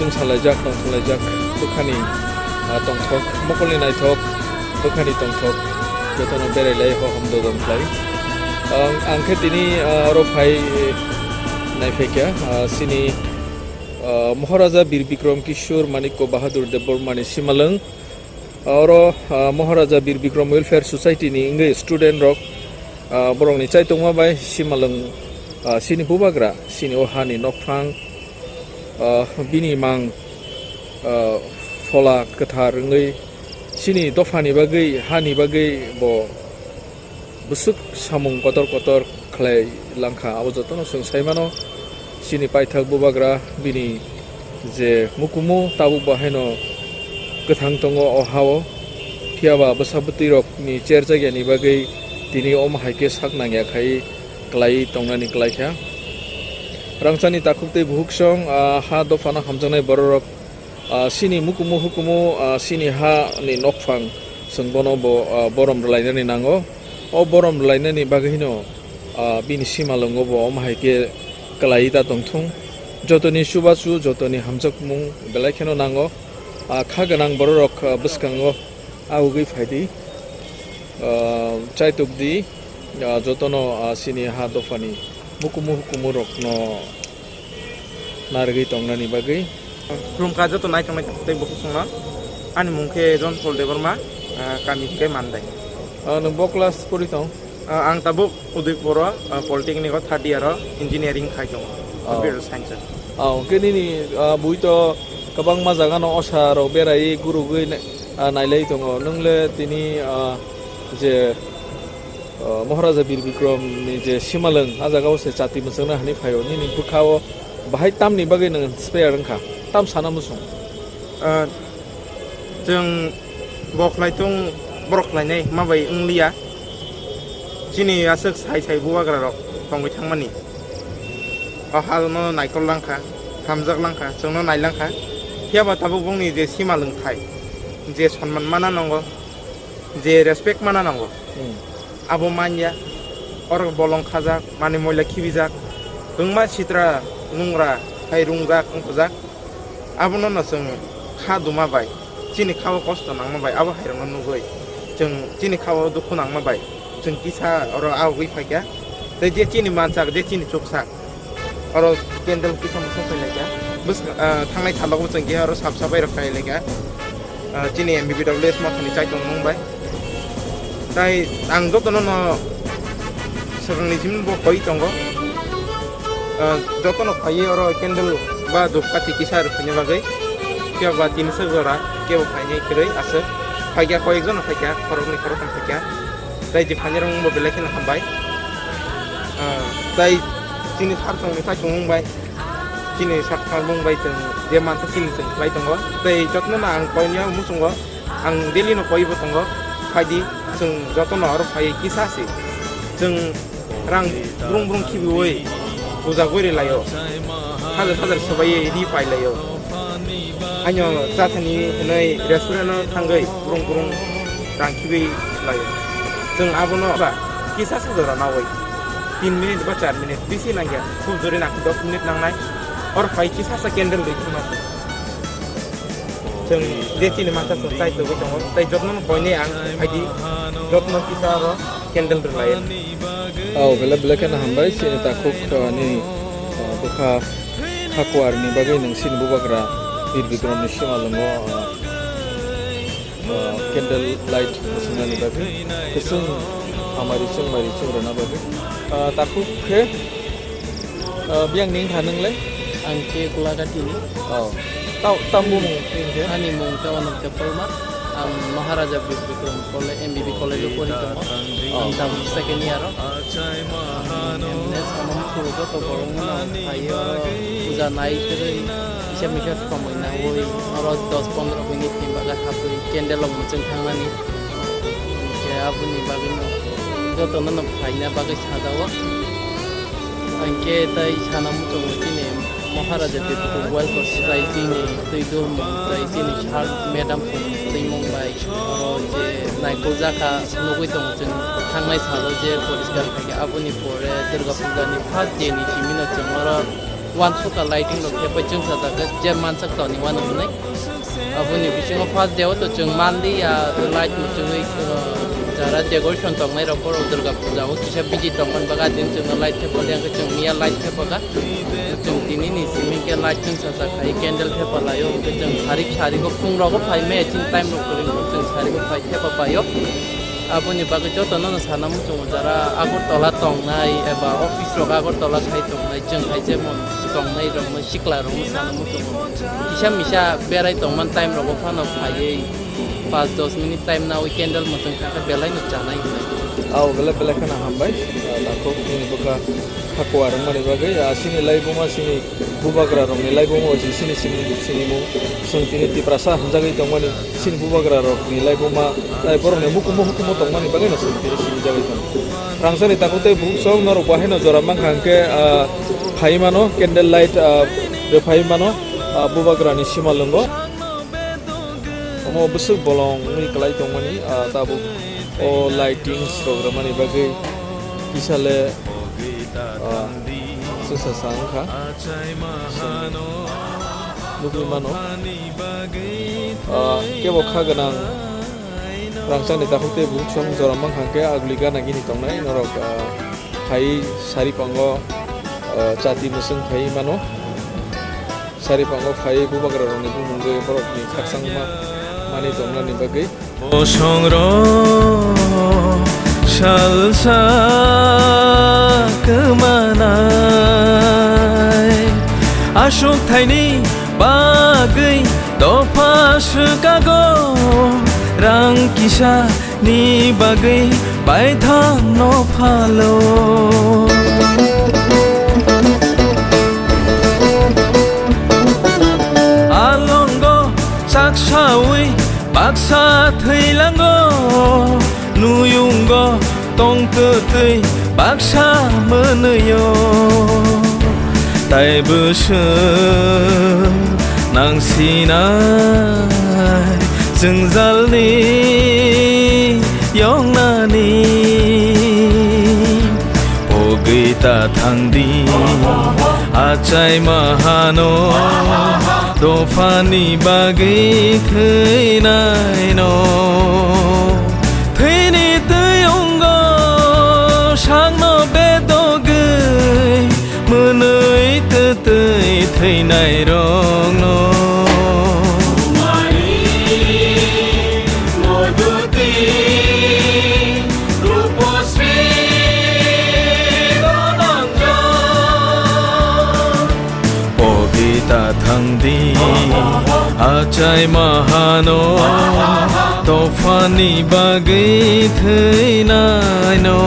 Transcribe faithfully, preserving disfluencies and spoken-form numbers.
Chwng salaijak, tong salaijak, bwkhani, ah, tongthok, mokolni naithok, bwkhani tongthok, jotono berai lai ho hamdo dom khlai. Ang, ang khe tini, ah, oro phai, eh, naiphai kha, ah, chini, ah, Maharaja Bir Bikram Kishore Manikya Bahadur Debbarmani simalwng. Oro, ah, Maharaja Bir Bikram Welfare Society ni wngwi student rok, ah, borokni chaitokma bai simalwng, ah, chini bubagra, chini o hani nokphang, ah, bini mang, ah, phola kwthar wngwi chini dophani bagwi, hani bagwi bo bwswk samung kotor kotor khlai langkha, abo jotono chwng sai mano. Chini paithak bubagra bini je mukumu tabuk bo haino kwthang tongo o hao, phiya ba bwsa bwtwi rokni cherjakya ni bagwi tini omo hai khe sak nangya khai klai tongnani klai kha. Rangchani takhuk tei buhuk song, ah, ha dophano hamjaknai bororok, ah, chini mukumu hukumu, ah, chini ha ni nokphang, chwng bono bo, ah, borom rwlainani nango. O borom rwlainani bagwi hino, ah, bini simalwngo bo omo hai khe kwlaiwi ta tongthung. Jotoni chubachu, jotoni hamjakmung belai kheno nango. Ah, kha gwnang bororok, ah, bwskango agugwi phaidi, ah, chaitukdi, ah, jotono, ah, chini ha dophani mukumu hukumu rokno narwgwi tongnani bagwi. Khulumkha joto naitongnai tei bukhuk songno. Ani mung khe John Paul Debbarma, ah, kami khe Mandai. Ah, nwng bo class pori tong? Ah, ang tabuk Udaipur o, ah, Polytechnic o third year o engineering khai tongo, Oh. Computer science o. Oh, hwnkhe nini, ah, bui to kwbangma jaga no osa rok berai gurugwi na-, ah, nailai tongo. Nwng le tini, ah, je, ah, Maharaja Bir Bikram ni je simalwng, ah, jaga o se chati mwchangna hani phaio. Nini bwkha o bahai tamni bagwi nwng inspire wngkha? Tam sana muchung? Ah, Chwng bo khlai tung, borok khlainai ma bai wng liya. Chini aswk sai sai bubagra rok tongwi thangmani. O hal no naikol langkha, hamjak langkha, chwngno nai langkha. Phiya ba tabuk bongni je sima lwngthai, je sonman mana nango, je respect mana nango, Hmm. abo manya. Oro bolong khajak, mani moila khibijak, wngma sitra nungra hai rungjak wngkujak. Abono no chwng kha duma bai, chini kha-o kosto nangma bai, abo hairokno nugwi chwng chini kha-o dukhu nangma bai chwng kisa oro ahugwi phaikha. Tei je chini mansak, je chini chuksak, oro candle kisa mwsang phailaikha. Bwswk, ah, thangnai salogo chwng khe oro sap sapai rok phailaikha. Ah, chini M B B W S mothani chaitung nung bai. Tai ang jotono no swkangni simi bo koi tongo. Ah, jotono koi oro candle ba dhupkati kisa rwkhaini bagwi. Kebo ba tinsa jora, kebo phainai kwrwi aswk. Phaikha koyek jono phaikha, khoroknwi khoroktham phaikha. Tai je phainai rok bo belai kheno hambai. Ah, tai chini sar tongni tai tongmung bai. Chini sak tharmung bai chwng je mansa chini chwng khlai tongo. Tei jotno no ang koinwi muchungo, ang daily no koibo tongo, phaidi chwng jotono oro phaiwi kisa se. Chwng rang brung brung khibiwi puja gori laio, hajar hajar swbaiwi ri pai laio. Ano chathani hwnwi restaurant o thangwi brung brung rang khibiwi laio. Chwng abono ba kisa se jora nawi tin minute ba char minute bisi nangya, khub jori nang dos minute nangnai. Or phai kisa sa candle ri thangna. Chwng je chini mansa chwng chai togwi tongo, tei jotno no koinai ang phaidi, jotno kisa oro candle rwlai. Oh, belai belai kheno hambai, chini takhuk, uh, ni, uh, bwkha kha kuar ni bagwi nwng chini bubagra Bir Bikram ni simalwngo, uh, uh, candle light mwswngnani bagwi, kwchwng hamari chwng mari chwng rwna bagwi. Uh, takhuk khe, uh, biyang ni wngkha nwng le? Ang khe Golaghati ni. Oh. Tao, tamo mung wngkhe? Ani mung khe Ananto Debbarma. Ang Maharaja Bir Bikram College, M B B College o pori tongo. Oh. Ang tabuk second year o. M S Ananto joto borok no phaio, puja nai kwrwi, kisa misa samui nangwi, oro dos pondro minute ni bagwi hapwi candle rok mwchwng thangnani. Hinkhe aboni bagwi no jotono no phaina bagwi sajao. Hinkhe tai sana muchungo chini Maharaja Debbarma Welfare Society ni twi dormo, tai chini sir madam song twimung bai oro je naikol jakha nugwi tongo chwng thangnai salo je poriskar khaikhe aboni pore Durga Puja ni first day ni simi no chwng oro Uansukha lighting rok khe pai chwng sajak khe je mansak toni uanw hwnwi. Aboni bisingo first day o to chwng manliya light muchungwi, uh, jara decoration tongnai rok borok Durga Puja o kisa busy tongmani bagwi adin chwngno light thepa liya hwnkhe chwng miya light thepakha. Chwng tini ni simi khe light chwng sajak khai candle thepalaio hwnkhe chwng sarik sarik o phung rogo phai maya chini time rok kwrwngwi chwng sarik o phai thepapaio. Aboni bagwi jotono no sana muchungo jara Agartala tongnai eba office rok Agartala khai tongnai, chwng hai jemon tongnai rokno sikla rokno sana muchungo. Kisa misa berai tongmani time rogo phano phaiwi paanch dos minute time nawi candle mwchwng kha khe belai no chanai hinwi. Ao belai belai kheno hambai. Ah, takhuk nini bwkha hakua rwngmani bagwi, ah, chini laibuma chini Bubagra rokni laibuma bai se chini simung, chini mung, chwng tini Tiprasa hwnjagwi tongmani, chini Bubagra rokni laibuma, tai borokni mukumu hukumu tongmani bagwi no chwng tini sini jagwi tongo. Rangchakni takhuk tei bukhuk chwng norok bo haino jora mankha hwnkhe, ah, phai mano, candle light, ah, rwphai mano, ah, Bubagrani simalwngo. Omo bwswk bolong wngwi kwlai tongmani, ah, tabuk o lighting rok rwmani bagwi kisa le, ah, swngsa sa wngkha. Nugwi mano. Ah, kebo kha gwnang rangchakni takhuk tei bukhuk chwng jora mankha hwnkhe aguli gana gini tongnai norok, ah, phai sari pango, ah, chati mwswng phai mano. Sari pango phai Bubagra rokni bumungwi borokni khakchangma mani tongnani bagwi. Bosongrok salsa kwmanai, aswk thaini bagwi dopha swkago, rang kisa ni bagwi baithang no phalo. Alongo chaksawi baksa thwilango, nuyungo tongtwtwi baksa mwnwiyo. Tai bwswk nang sinai jwngjalni yoknani pogwi ta thangdi achai mahano dophani bagwi thwinaino. Thwini twi wnggo sakno bedogwi mwnwi twtwi thwinai rokno. Pogwi ta thangdi achai mahano dophani bagwi thwinaino.